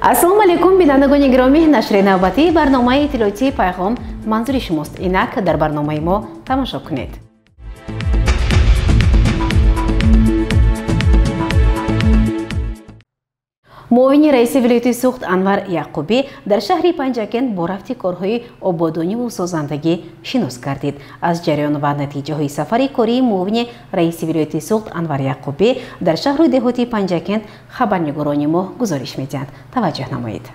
Ассалому алайкум, бинандагони гиромӣ, нашри навбатии барномаи иттилоотии Пайғом манзури шумост. Инак дар барномаи мо тамошо кунед. Муовини раиси вилояти Суғд Анвар Яқубӣ дар шаҳри Панҷакент бо рафти корҳои ободониву созандагӣ шинос гардид. Аз ҷараён ва натиҷаҳои сафари кории муовини раиси вилояти Суғд Анвар Яқубӣ дар шаҳру деҳоти Панҷакент хабарнигорони мо гузориш медиҳанд. Таваҷҷӯҳ намоед.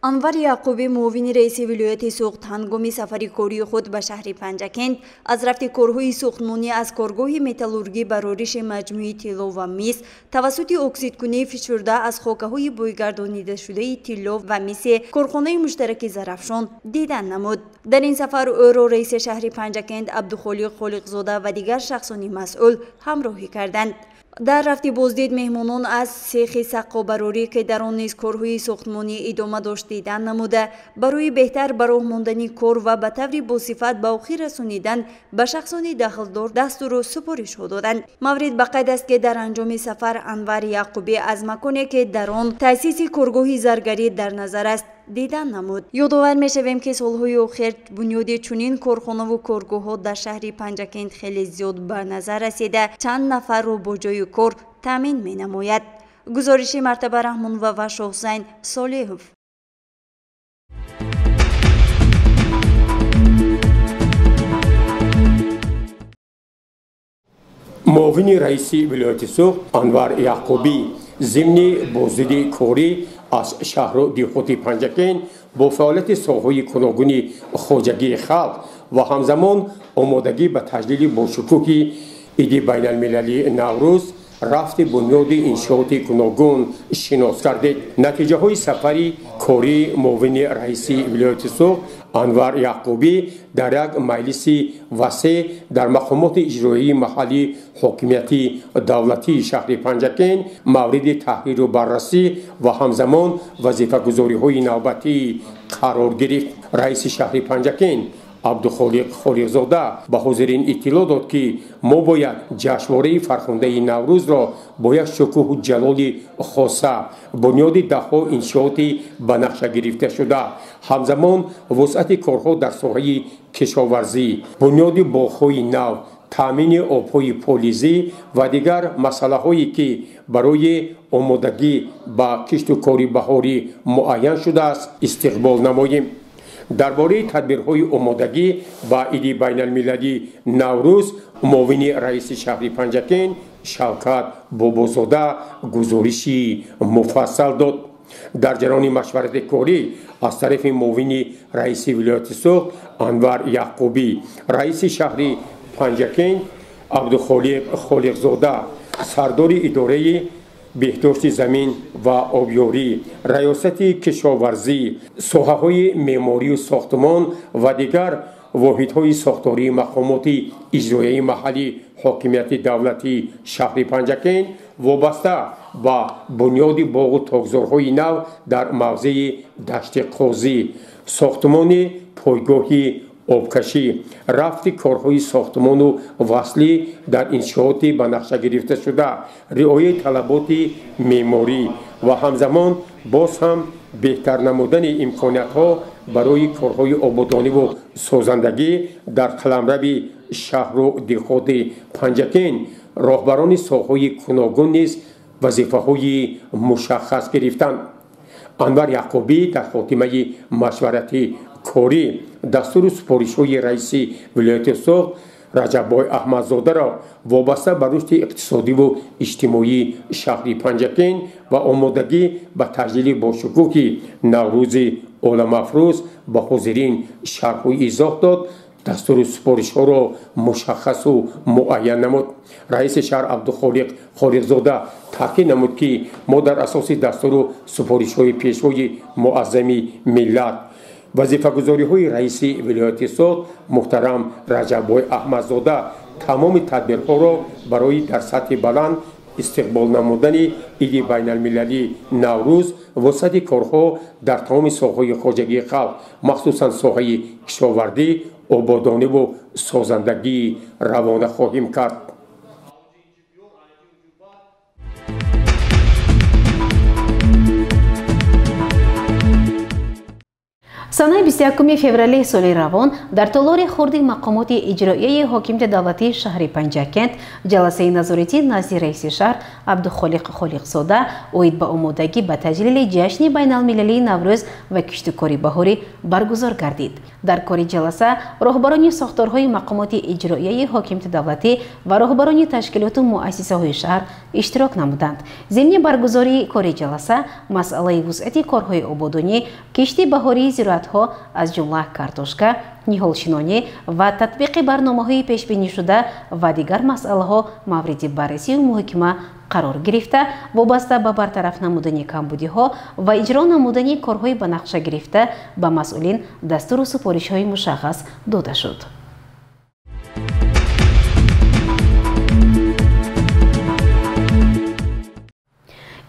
Анвар Яқубӣ, муовини раиси вилояти Суғд, ҳангоми сафари кории худ ба шаҳри Панҷакент аз рафти корҳои сохтмонӣ аз коргоҳи металлургӣ барориши маҷмӯи тилло ва мис тавассути оксидкунии фишурда аз хокаҳои бӯйгардонидашудаи тилло ва миси корхонаи муштараки Зарафшон дидан намуд. Дар ин сафар ӯро раиси шаҳри Панҷакент Абдухолиқ Холиқзода ва дигар шахсони масъул ҳамроҳӣ карданд. Дар рафти боздид меҳмонон аз сехи саққобарорӣ, ки дар он низ корҳои сохтмонӣ идома дошт, дидан намуда, барои беҳтар ба роҳ мондани кор ва ба таври босифат ба охир расонидан ба шахсони дахлдор дастуру супоришҳо доданд. Маврид ба қайд аст, ки дар анҷоми сафар Анвар Яқубӣ аз маконе, ки дар он таъсиси коргоҳи заргарӣ дар назар аст, дидан намуд. Ёдовар мешавем, ки солҳои охир бунёди чунин корхонаву коргоҳҳо дар шаҳри Панҷакент хеле зиёд ба назар расида, чанд нафарро бо ҷойи кор таъмин менамояд. Гузориши Мартаба Раҳмонова ва Шоҳзайн Солеҳов. Муовини раиси вилояти Суғд Анвар Яқубӣ зимни боздиди корӣ аз шаҳру деҳоти Панҷакент бо фаъолияти соҳаҳои гуногуни хоҷагии халқ ва ҳамзамон омодагӣ ба таҷлили бошукӯҳи иди байналмилалии Наврӯз рафти бунёди иншооти гуногун шинос гардид. Натиҷаҳои сафари кории муовини раиси вилояти Суғд Анвар Яқубӣ дар як маҷлиси васеъ дар мақомоти иҷроии маҳаллии ҳокимияти давлатии шаҳри Панҷакент мавриди таҳриру баррасӣ ва ҳамзамон вазифагузориҳои навбатӣ қарор гирифт. Раиси шаҳри Панҷакент Абдухолиқ Холиқзода ба ҳозирин иттилоъ дод, ки мо бояд ҷашнвораи фархундаи Наврӯзро бо як шукӯҳу ҷалоли хоса, бунёди даҳҳо иншооти ба нақша гирифташуда, ҳамзамон вусъати корҳо дар соҳаи кишоварзӣ, бунёди боғҳои нав, таъмини обҳои полизӣ ва дигар масъалаҳое, ки барои омодагӣ ба кишту кори баҳорӣ муайян шудааст, истиқбол намоем. Дар бораи тадбирҳои омодагӣ ба иди байналмилалии Наврӯз муовини раиси шаҳри Панҷакент Шавкат Бобозода гузориши муфассал дод. Дар ҷараёни машварати корӣ аз тарафи муовини раиси вилояти Суғд Анвар Яқубӣ, раиси шаҳри Панҷакент Абдухолиқ Холиқзода, сардори идораи беҳдошти замин ва обёрӣ, раёсати кишоварзӣ, соҳаҳои меъморию сохтмон ва дигар воҳидҳои сохтории мақомоти иҷроияи маҳаллии ҳокимияти давлатии шаҳри Панҷакент вобаста ба бунёди боғу токзорҳои нав дар мавзеи Дашти Қозӣ, сохтмони пойгоҳи обкашӣ, рафти корҳои сохтмону васлӣ дар иншооти ба нақша гирифташуда, риояи талаботи меъморӣ ва ҳамзамон боз ҳам беҳтар намудани имкониятҳо барои корҳои ободониву созандагӣ дар қаламрави шаҳру деҳоти Панҷакент роҳбарони соҳаҳои гуногун низ вазифаҳои мушаххас гирифтанд. Анвар Яқубӣ дар хотимаи машварати корӣ дастуру супоришҳои раиси вилояти Суғд Раҷаббой Аҳмадзодаро вобаста ба рушди иқтисодиву иҷтимоии шаҳри Панҷакент ва омодагӣ ба таҷлили бошукӯҳи Наврӯзи оламафрӯз ба ҳозирин шарҳу изоҳ дод, дастуру супоришҳоро мушаххасу муайян намуд. Раиси шаҳр Абдухолиқ Холиқзода таъкид намуд, ки мо дар асоси дастуру супоришҳои пешвои муаззами миллат, вазифагузориҳои раиси вилояти Суғд муҳтарам Раҷаббой Аҳмадзода Тамоми тадбирҳоро барои дар сатҳи баланд истиқбол намудани иди байналмилалии Наврӯз вусъати корҳо дар тамоми соҳаҳои хоҷагии халқ, махсусан соҳаи кишовардӣ, ободониву созандагӣ равона хоҳем кард. Санаи 21 феврали соли равон дар толори хурди мақомоти иҷроияи ҳокимияти давлатии шаҳри Панҷакент ҷаласаи назоратӣ назди раиси шаҳр Абдухолиқ Холиқзода оид ба омодагӣ ба таҷлили ҷашни байналмилалии Наврӯз ва киштукори баҳорӣ баргузор гардид. Дар кори ҷаласа роҳбарони сохторҳои мақомоти иҷроияи ҳокимияти давлатӣ ва роҳбарони ташкилоту муассисаҳои шаҳр иштирок намуданд. Зимни баргузории кори ҷаласа масъалаи вусъати корҳои ободонӣ, кишти баҳории зироатҳо аз ҷумла картошка, ниҳолшинонӣ ва татбиқи барномаҳои пешбинишуда ва дигар масъалаҳо мавриди баррасию муҳокима қарор гирифта, вобаста ба бартараф намудани камбудиҳо ва иҷро намудани корҳои ба нақша гирифта ба масъулин дастуру супоришҳои мушаххас дода шуд.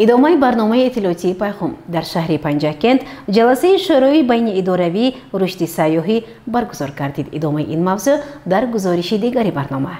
Идомаи барномаи иттилоотии Пайхум. Дар шаҳри Панҷакент ҷаласаи шӯрои байниидоравии рушди сайёҳӣ баргузор гардид. Идомаи ин мавзӯъ дар гузориши дигари барнома.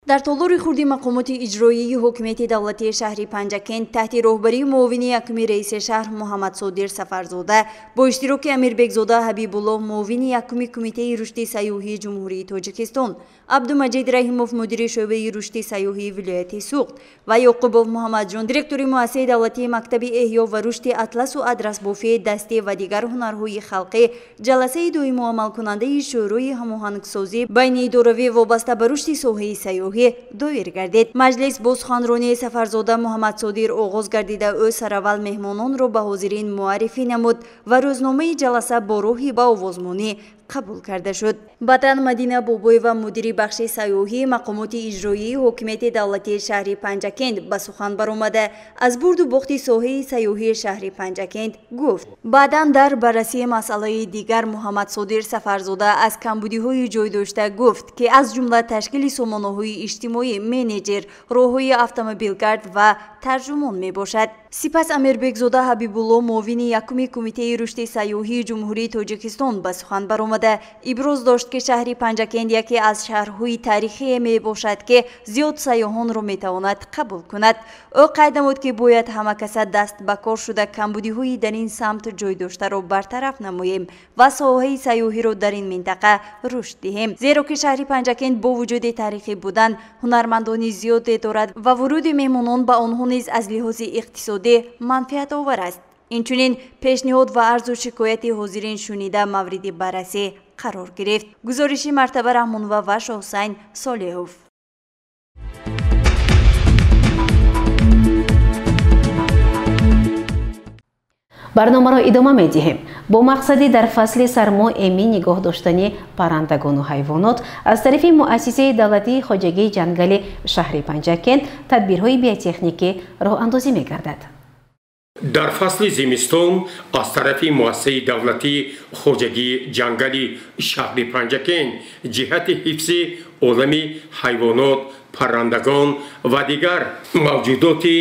Дар толори хурди мақомоти иҷроияи ҳокимияти давлатии шаҳри Панҷакент таҳти роҳбарии муовини якуми раиси шаҳр Муҳаммадсодир Сафарзода бо иштироки Амирбекзода Ҳабибулло, муовини якуми кумитаи рушди сайёҳии Ҷумҳурии Тоҷикистон, Абдумаҷид Раҳимов, мудири шӯъбаи рушди сайёҳии вилояти Суғд ва Ёқубов Муҳаммадҷон, директори муассисаи давлатии мактаби эҳё ва рушди атласу адрасбофии дастӣ ва дигар ҳунарҳои халқӣ, ҷаласаи доимоамалкунандаи шӯрои ҳамоҳангсозӣ байниидоравӣ вобаста ба рушди соҳаи сайёҳӣ доир гардид. Маҷлис бо суханронии Сафарзода Муҳаммадсодир оғоз гардида, ӯ сараввал меҳмононро ба ҳозирин муаррифӣ намуд ва рӯзномаи ҷаласа бо роҳи ба овозмонӣ қабул карда шуд. Баъдан Мадина Бобоева, мудири бахши сайёҳии мақомоти иҷроии ҳокимияти давлатии шаҳри Панҷакент ба сухан баромада, аз бурду бохти соҳаи сайёҳии шаҳри Панҷакент гуфт. Баъдан дар баррасии масъалаи дигар Муҳаммадсодир Сафарзода аз камбудиҳои ҷой дошта гуфт, ки аз ҷумла ташкили сомонаҳои иҷтимоӣ, менеҷер, роҳҳои автомобилгард ва тарҷумон мебошад. Сипас Амирбекзода Ҳабибулло, муовини якуми кумитаи рушди сайёҳии Ҷумҳурии Тоҷикистон ба сухан баромада, иброз дошт, ки шаҳри Панҷакент яке аз шаҳрҳои таърихие мебошад, ки зиёд сайёҳонро метавонад қабул кунад. Ӯ қайд намуд, ки бояд ҳама каса даст ба кор шуда камбудиҳои дар ин самт ҷой доштаро бартараф намоем ва соҳаи сайёҳиро дар ин минтақа рушд диҳем, зеро ки шаҳри Панҷакент бо вуҷуди таърихӣ будан ҳунармандони зиёде дорад ва вуруди меҳмонон ба онҳо низ аз лиҳози иқтисодӣ манфиатовар аст. Инчунин пешниҳод ва арзу шикояти ҳозирин шунида мавриди баррасӣ қарор гирифт. Гузориши Мартаба Раҳмонова ва Шоҳусайн Солеҳов. Барномаро идома медиҳем. Бо мақсади дар фасли сармо эмин нигоҳ доштани паррандагону ҳайвонот аз тарафи муассисаи давлатии хоҷагии ҷангали шаҳри Панҷакент тадбирҳои биотехникӣ роҳандозӣ мегардад. Дар фасли зимистон аз тарафи муассисаи давлатии хоҷагии ҷангали шаҳри Панҷакент ҷиҳати ҳифзи олами ҳайвонот, паррандагон ва дигар мавҷудоти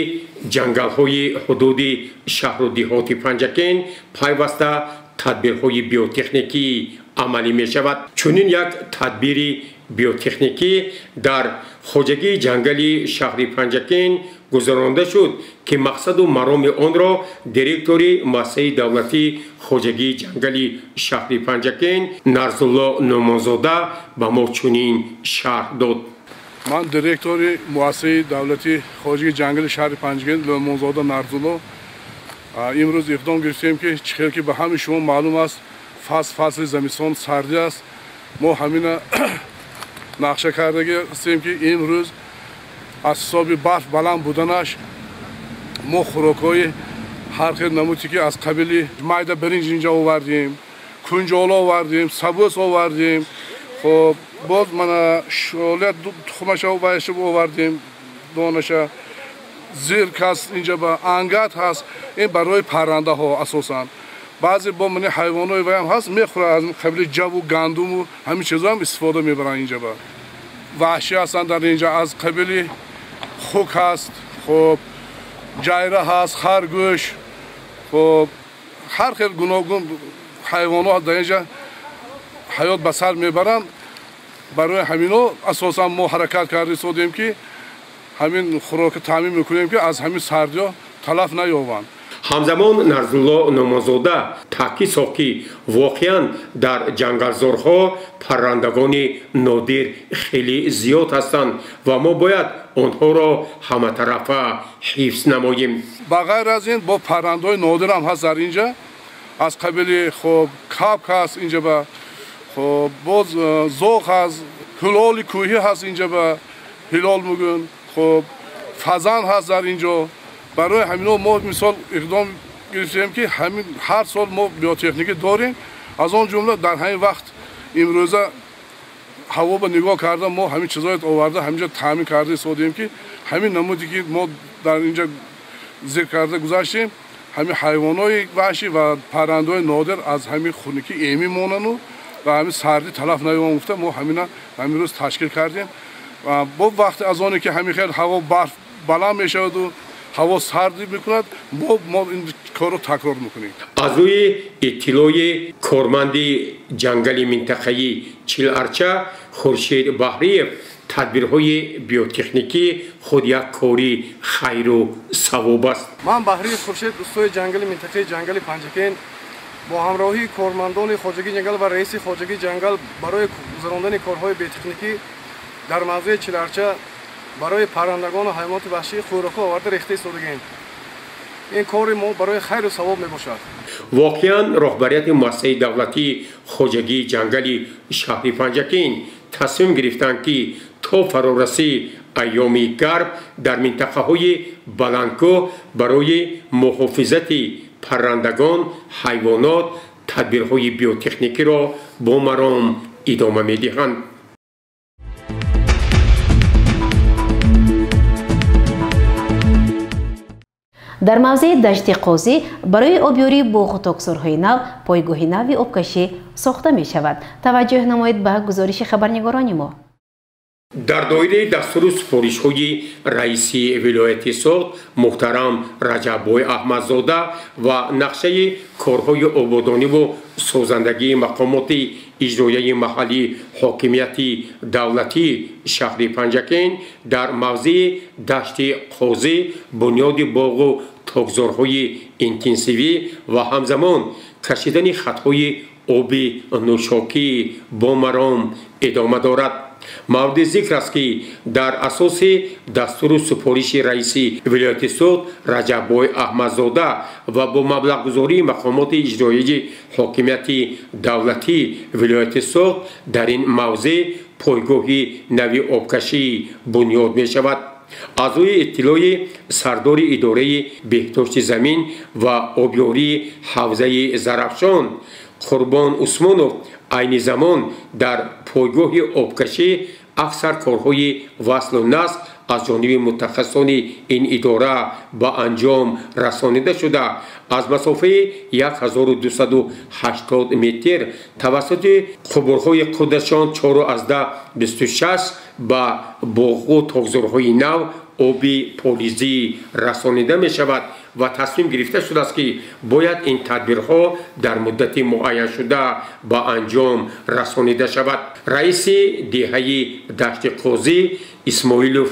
ҷангалҳои ҳудуди шаҳру деҳоти Панҷакент пайваста тадбирҳои биотехникӣ амалӣ мешавад. Чунин як тадбири биотехникӣ дар хоҷагии ҷангали шаҳри Панҷакент гузаронда шуд, ки мақсаду мароми онро директори муассисаи давлатии хоҷагии ҷангали шаҳри Панҷакент Нарзулло Нӯмонзода ба мо чунин шарҳ дод. Ман директори муассисаи давлатии хоҷагии ҷангали шаҳри Панҷакент Нӯмонзода Нарзулло имрӯз иқдом гирифтем, ки чӣ хел ки ба ҳамаи шумо маълум аст, фасли зимистон сардӣ аст. Мо ҳамина нақша кардаги ҳастем, ки имрӯз аз ҳисоби барф баланд буданаш мо хӯрокҳои ҳар хел намуде ки аз қабили майда биринҷ инҷа овардем, кунҷола овардем, сабӯс овардем, хоб боз мана шолия тухмаша вайша овардем, донаша зирк ҳаст инҷа, ба ангат ҳаст. Ин барои паррандаҳо асосан. Баъзе бо мани ҳайвонҳои ваям ҳаст, мехӯрад аз қабили ҷаву гандуму ҳамин чизҳоам истифода мебаранд инҷа ба. ваҳшӣ ҳастанд дар инҷа, аз қабили хук ҳаст, хуб ҷайра ҳаст, харгӯш, хуб ҳар хел гуногун ҳайвонот дар инҷа ҳаёт ба сар мебаранд. Барои ҳамино асосан мо ҳаракат карда истодем, ки ҳамин хӯрока таъмин мекунем, ки аз ҳамин сардиҳо талаф наёбанд. Ҳамзамон Нарзулло Номонзода таъкид сохт, ки воқеан дар ҷангалзорҳо паррандагони нодир хеле зиёд ҳастанд ва мо бояд онҳоро ҳаматарафа ҳифз намоем. Ба ғайр аз ин бо паррандаҳои нодир ҳам ҳаст дар инҷа, аз қабили хуб кабк ҳаст инҷа, ба хуб боз зоғ ҳаст, ҳилоли кӯҳӣ ҳаст инҷа, ба ҳилол мегӯянд, хуб фазан ҳаст дар инҷо. Барои ҳамино мо мисол иқдом гирифтем, ки ҳамин ҳар сол мо биотехникӣ дорем. Аз он ҷумла дар ҳамин вақт имрӯза ҳаво ба нигоҳ карда мо ҳамин чизҳоро оварда ҳаминҷо таъмин карда истодем, ки ҳамин намуде ки мо дар инҷа зикр карда гузаштем, ҳамин ҳайвонҳои ваҳшӣ ва паррандаҳои нодир аз ҳамин хунукӣ эмин монанду ва ҳамин сардӣ талаф наёбанд гуфта мо ҳамина ҳамин рӯз ташкил кардем. Ва бо вақти аз оне ки ҳамин хел ҳаво барф баланд мешаваду ҳаво сардӣ мекунад, мо ин корро такрор мекунем. Аз рӯи иттилои корманди ҷангали минтақаи Чиларча Хуршед Баҳриев, тадбирҳои биотехникӣ худ як кори хайру савоб аст. Ман Баҳриев Хуршед, устои ҷангали минтақаи ҷангали Панҷакент, бо ҳамроҳии кормандони хоҷагии ҷангал ва раиси хоҷагии ҷангал барои гузарондани корҳои биотехникӣ дар мавзеи Чиларча барои паррандагону ҳайвоноти ваҳшӣ хӯрокҳо оварда рехта истодагем. Ин кори мо барои хайру савоб мебошад. Воқеан роҳбарияти муассисаи давлатии хоҷагии ҷангали шаҳри Панҷакент тасмим гирифтанд, ки то фарорасии айёми гарм дар минтақаҳои баландкӯҳ барои муҳофизати паррандагон, ҳайвонот тадбирҳои биотехникиро бо маром идома медиҳанд. Дар мавзеи Дашти Қозӣ барои обёрии боғу токзорҳои нав пойгоҳи нави обкашӣ сохта мешавад. Таваҷҷӯҳ намоед ба гузориши хабарнигорони мо. Дар доираи дастуру супоришҳои раиси вилояти Суғд муҳтарам Раҷаббой Аҳмадзода ва нақшаи корҳои ободониву созандагии мақомоти иҷроияи маҳаллии ҳокимияти давлатии шаҳри Панҷакент дар мавзеи Дашти Қозӣ бунёди боғу токзорҳои интенсивӣ ва ҳамзамон кашидани хатҳои оби нӯшокӣ бо маром идома дорад. Мавриди зикр аст, ки дар асоси дастуру супориши раиси вилояти Суғд Раҷаббой Аҳмадзода ва бо маблағгузории мақомоти иҷроияи ҳокимияти давлатии вилояти Суғд дар ин мавзеъ пойгоҳи нави обкашӣ бунёд мешавад. Аз рӯи иттилои сардори идораи беҳдошти замин ва обёрии ҳавзаи Зарафшон Қурбон Усмонов, айни замон дар пойгоҳи обкашӣ аксар корҳои васлу насб аз ҷониби мутахассисони ин идора ба анҷом расонида шуда, аз масофаи 1280 метр тавассути қубурҳои қудрашон 4,26 ба боғу токзорҳои нав оби полизӣ расонида мешавад ва тасмим гирифта шудааст, ки бояд ин тадбирҳо дар муддати муайяншуда ба анҷом расонида шавад. Раиси деҳаи Дашти Қозӣ Исмоилов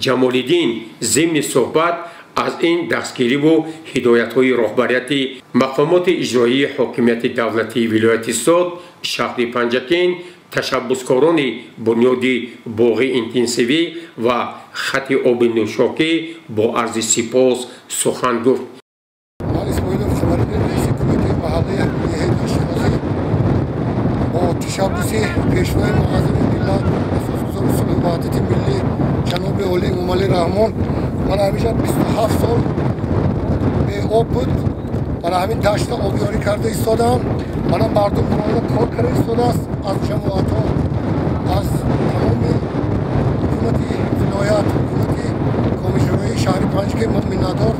Ҷамолиддин зимни суҳбат аз ин дастгириву ҳидоятҳои роҳбарияти мақомоти иҷроии ҳокимияти давлатии вилояти Суғд шаҳри Панҷакент, ташаббускорони бунёди боғи интенсивӣ ва хати оби нӯшокӣ бо арзи сипос сухан гуфт. Ман Исмоилов Ҷамолиддин, раиси кумитаи маҳаллии деҳаи Дашти Қозӣ, бо ташаббуси пешвои муаззами миллат, асосгузори сулҳу ваҳдати миллӣ ҷаноби олӣ Эмомалӣ Раҳмон, ман ҳамеша 27 сол беоб буд, ман ҳамин дашта обёрӣ карда истодам. Мана мардум бурода кор карда истодааст, аз ҷамоатҳо, аз тамоми ҳукумати вилоят, ҳукумати комиссияҳои шаҳри Панҷакент мо миннатдор,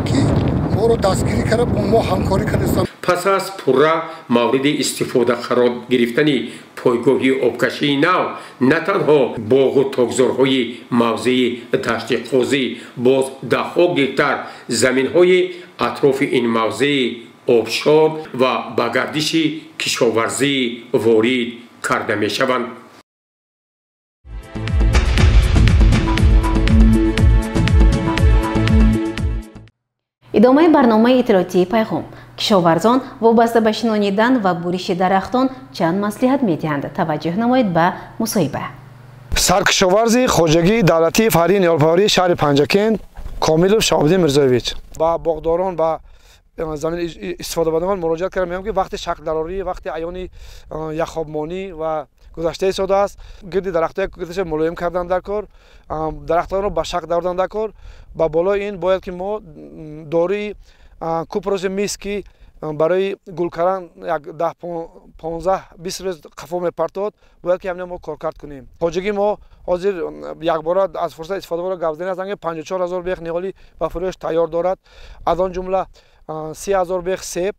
ки моро дастгирӣ карда, бо мо ҳамкорӣ карда истоданд. Пас аз пурра мавриди истифода қарор гирифтани Пойгоҳи обкашии нав на танҳо боғу токзорҳои мавзеи Дашти Қозӣ, боз даҳҳо гектар заминҳои атрофи ин мавзеи обшор ва ба гардиши кишоварзӣ ворид карда мешаванд. Идомаи барномаи иттилоотии «Пайғом». Кишоварзон вобаста ба шинонидан ва буриши дарахтон чанд маслиҳат медиҳанд. Таваҷҷӯҳ намоед ба мусоҳиба. Саркишоварзи хоҷагии давлатии фаръии ниҳолпарварии шаҳри Панҷакент Комилов Шаҳобиддин Мирзоевич. Ба боғдорон, ба замин истифодабарандагон муроҷиат кардам, мегӯям, ки вақти шаклдарорӣ, вақти аёни яхобмонӣ ва гузашта истодааст. Гирди дарахтҳои гирдиша мулоим кардан дар кор, дарахтонро ба шакл даровардан дар кор. Ба болои ин бояд ки мо дорои купроси мис, ки барои гул кардан як 10, 15, 20 рӯз қафо мепартод, бояд ки ҳамина мо коркард кунем. Хоҷагии мо ҳозир якбора аз фурсат истифода бурда гап задани ҳастанд, ки 54 ҳазор бех ниҳолӣ ба фурӯш тайёр дорад. Аз он ҷумла 30 ҳазор бех себ,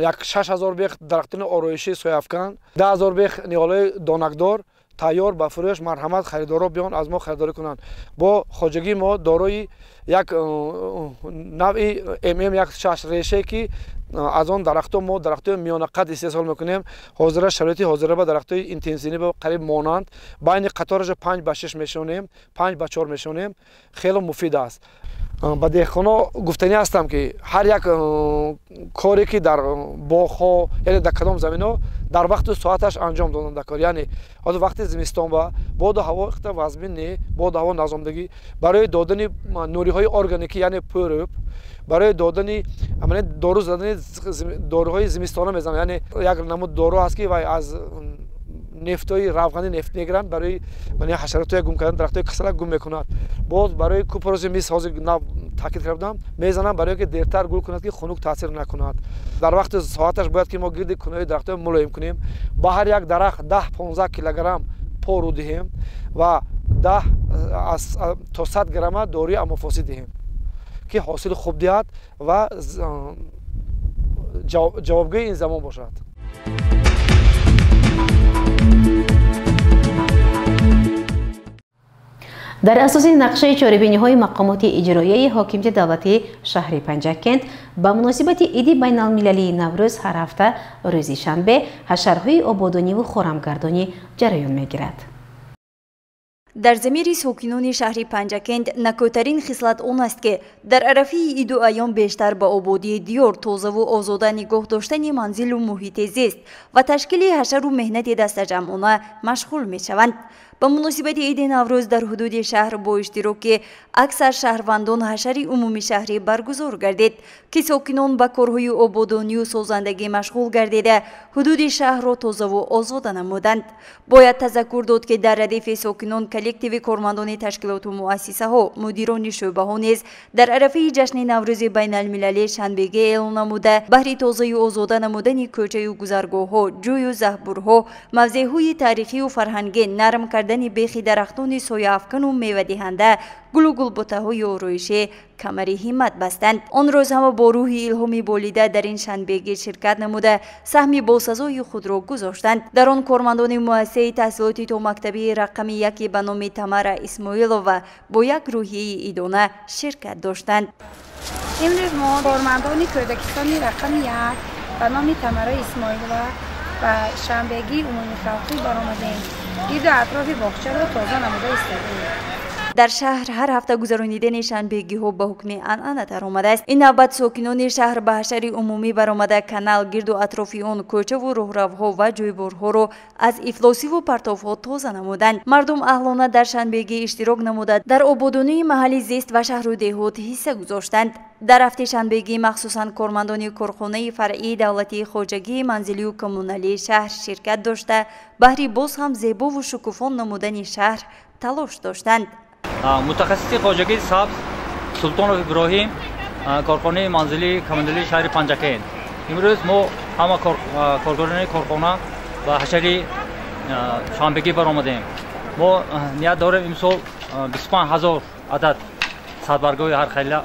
як 6 ҳазор бех дарахтони ороишии сояафкан, 10 ҳазор бех ниҳолҳои донакдор тайёр ба фурӯш. Марҳамат, харидорро биён, аз мо харидорӣ кунанд. Бо хоҷагии мо дорои як навъи ММ як шаш реше, ки аз он дарахтҳо мо дарахтҳои миёнақад истеҳсол мекунем. Ҳозира шароити ҳозира ба дарахтҳои интенсивӣ ба қариб монанд. Байни қатораша 5 ба 6 мешонем, 5 ба 4 мешонем. Хеле муфид аст. Ба деҳқонҳо гуфтанӣ ҳастам, ки ҳар як коре ки дар боғҳо, яъне дар кадом заминҳо, дар вақту соаташ анҷом додан дар кор. Яъне ҳозир вақти зимистон ба боду ҳаво ихта вазмин не, боду ҳаво назомдагӣ, барои додани нуриҳои органикӣ, яъне пӯрӯб, барои додани дору задани доруҳои зимистона мезананд. Яъне як намуд дору ҳаст, ки вай аз нефтҳои равғани нефт мегиранд, барои ҳашаротҳои гум кардан дарахтҳои касала гум мекунад. Боз барои купроси мис ҳозир нав таъкид карда будам, мезанам, барои ки дертар гул кунад, ки хунук таъсир накунад. Дар вақти соаташ бояд ки мо гирди кунаҳои дарахтҳо мулоим кунем. Ба ҳар як дарахт 10-15 килограмм пору диҳем ва 10 то 100 грамма доруи амофосӣ диҳем, ки ҳосили хуб диҳад ва ҷавобгӯи ин замон бошад. Дар асоси нақшаи чорабиниҳои мақомоти иҷроияи ҳокимияти давлатии шаҳри Панҷакент ба муносибати иди байналмилалии Наврӯз ҳар ҳафта рӯзи шанбе ҳашарҳои ободониву хорамгардонӣ ҷараён мегирад. Дар замири сокинони шаҳри Панҷакент накӯтарин хислат он аст, ки дар арафаи иду айём бештар ба ободии диёр, тозаву озода нигоҳ доштани манзилу муҳити зист ва ташкили ҳашару меҳнати дастаҷамъона машғул мешаванд. Ба муносибати иди Наврӯз дар ҳудуди шаҳр бо иштироки аксар шаҳрвандон ҳашари умумишаҳрӣ баргузор гардид, ки сокинон ба корҳои ободонию созандагӣ машғул гардида, ҳудуди шаҳрро тозаву озода намуданд. Бояд тазаккур дод, ки дар радифи сокинон коллективи кормандони ташкилоту муассисаҳо, мудирони шӯъбаҳо низ дар арафаи ҷашни Наврӯзи байналмилалӣ шанбегӣ эълон намуда, баҳри тозаю озода намудани кӯчаю гузаргоҳҳо, ҷӯю заҳбурҳо, мавзеъҳои таърихию фарҳангӣ, нарм кардани бехи дарахтони сояафкану мевадиҳанда, гулу гулбутаҳои ороишӣ камари ҳиммат бастанд. Он рӯз ҳама бо рӯҳи илҳоми болида дар ин шанбегӣ ширкат намуда, саҳми босазои худро гузоштанд. Дар он кормандони муассисаи таҳсилоти томактабии рақами яке ба номи Тамара Исмоилова бо як рӯҳияи идона ширкат доштанд. Имрӯз мо кормандони кӯдакистони рақами як ба номи Тамара Исмоилова ба шанбегии умумихалқӣ баромадем. Гирду атрофи боғчаро тоза намуда истодаем. Дар шаҳр ҳар ҳафта гузаронидани шанбегиҳо ба ҳукми анъана даромадааст. Ин навбат сокинони шаҳр ба ҳашари умумӣ баромада, канал, гирду атрофи он, кӯчаву роҳравҳо ва ҷӯйборҳоро аз ифлосиву партовҳо тоза намуданд. Мардум аҳлона дар шанбегӣ иштирок намуда, дар ободонии маҳалли зист ва шаҳру деҳот ҳисса гузоштанд. Дар ҳафти шанбегӣ махсусан кормандони корхонаи фаръии давлатии хоҷагии манзилию коммуналии шаҳр ширкат дошта, баҳри боз ҳам зебову шукуфон намудани шаҳр талош доштанд. Мутахассиси хоҷагии сабз Султонов Иброҳим, корхонаи манзилии коммуналии шаҳри Панҷакент. Имрӯз мо ҳама коргарони корхона ба ҳашари шанбегӣ баромадем. Мо ният дорем имсол 25 ҳазор адад садбаргҳои ҳархела,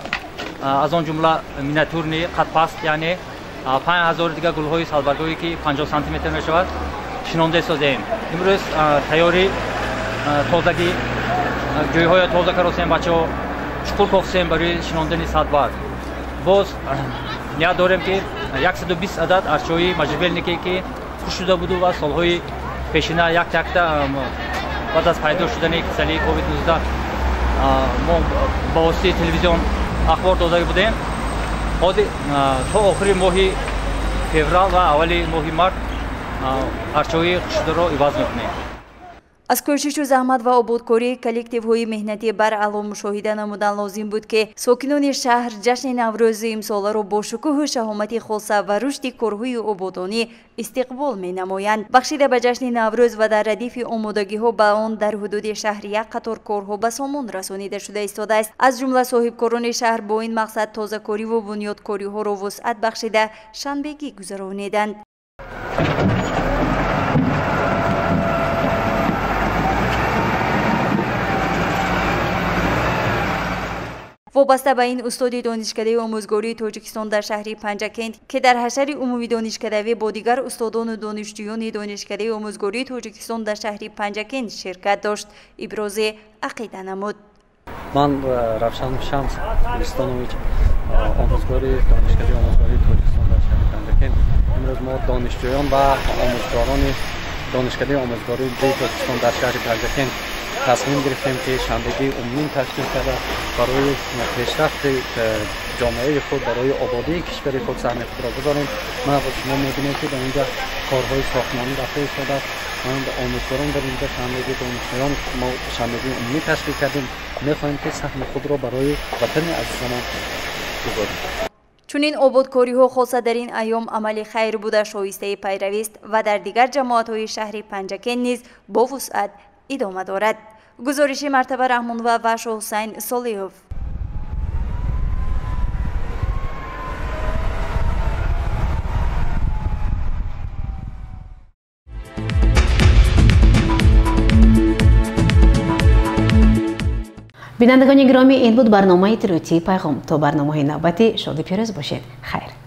аз он ҷумла миниатюрни қадпаст, яъне 5000 дигар гулҳои салбаргоҳе ки 50 сантиметр мешавад шинонда созем. Имрӯз тайёри тозагӣ ҷойҳоя тоза каросем, бачаҳо чуқур кофтем барои шинондани садбарг. Боз ният дорем ки 120 адад арчаҳои можжевельнике ки хушк шуда буду ва солҳои пешина якта-якта баъд аз пайдо шудани касалии COVID-19 мо ба воситаи телевизион ахбор дода будем. Ҳозир то охири моҳи феврал ва аввали моҳи март арчаҳои хушкшударо иваз мекунем. Аз кӯшишу заҳмат ва ободкории коллективҳои меҳнатӣ баръало мушоҳида намудан лозим буд, ки сокинони шаҳр ҷашни Наврӯзи имсоларо бо шукӯҳу шаҳомати хоса ва рушди корҳои ободонӣ истиқбол менамоянд. Бахшида ба ҷашни Наврӯз ва дар радифи омодагиҳо ба он дар ҳудуди шаҳр як қатор корҳо ба сомон расонида шуда истодааст. Аз ҷумла соҳибкорони шаҳр бо ин мақсад тозакориву бунёдкориҳоро вусъат бахшида шанбегӣ гузарониданд. Вобаста ба ин устоди донишкадаи омӯзгории Тоҷикистон дар шаҳри Панҷакент, ки дар ҳашари умумии донишкадавӣ бо дигар устодону донишҷӯёни донишкадаи омӯзгории Тоҷикистон дар шаҳри Панҷакент ширкат дошт, ибрози ақида намуд. Ман Равшан Шамс Гулистонович, омӯзгори донишкадаи омӯзгории Тоҷикистон дар шаҳри Панҷакент. Имрӯз мо донишҷӯён ва омӯзгорони донишкадаи омӯзгории Тоҷикистон дар шаҳри Панҷакент тасмим гирифтем, ки шанбегии умумӣ ташкил карда барои пешрафти ҷомеаи худ, барои ободии кишвари худ саҳми худро гузорем. Ман шумо мебинем, ки дар инҷа корҳои сохтмонӣ рафта истодааст. Ман омӯзгорон дар инҷа шанбегии донишҷӯён мо шанбегии умумӣ ташкил кардем. Мехоҳем, ки саҳми худро барои ватани азизамон гузорем. Чунин ободкориҳо хоса дар ин айём амали хайр буда шоистаи пайравист ва дар дигар ҷамоатҳои шаҳри Панҷакент низ бо вусъат идома дорад. Гузориши Мартаба Раҳмонова ва Шоҳусайн Солиҳов. Бинандагони гиромӣ, ин буд барномаи тилоти Пайғом. То барномаҳои навбатӣ шоду пирӯз бошед. Хайр.